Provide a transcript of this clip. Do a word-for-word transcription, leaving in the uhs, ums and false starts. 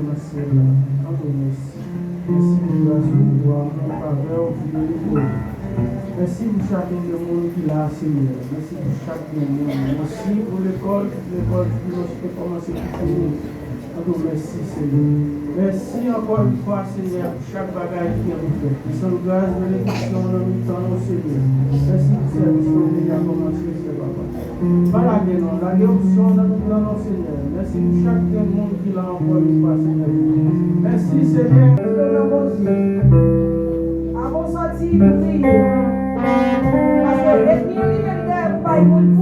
Nan syèl la. Antre, mèsi. Mèsi pou gras ou, pouvwa ou, favè ou, fidelite ou. Mèsi pou chak yon de moun ki la, Senyè. Mèsi pou chak yon moun. Mèsi pou lekòl, tout lekòl, tout lekòl ki kòmanse pou fini. Antre, mèsi, Senyè. Mèsi ankò yon fwa, Senyè, pou chak bagay ki gen pou fèt. Desann gras, benediksyon nan mitan nou, Senyè. Mèsi pou sèvis nou deja kòmanse, Senyè Papa. Pa lage nou, lage onksyon nan mitan nou, Senyè. Mèsi pou chak grenn moun ki la ankò yon fwa, Senyè. Mèsi, Senyè. Leve nan Bondye. Avan w sòti, priye. Paske ènmi an li menm dèyè pou bay moun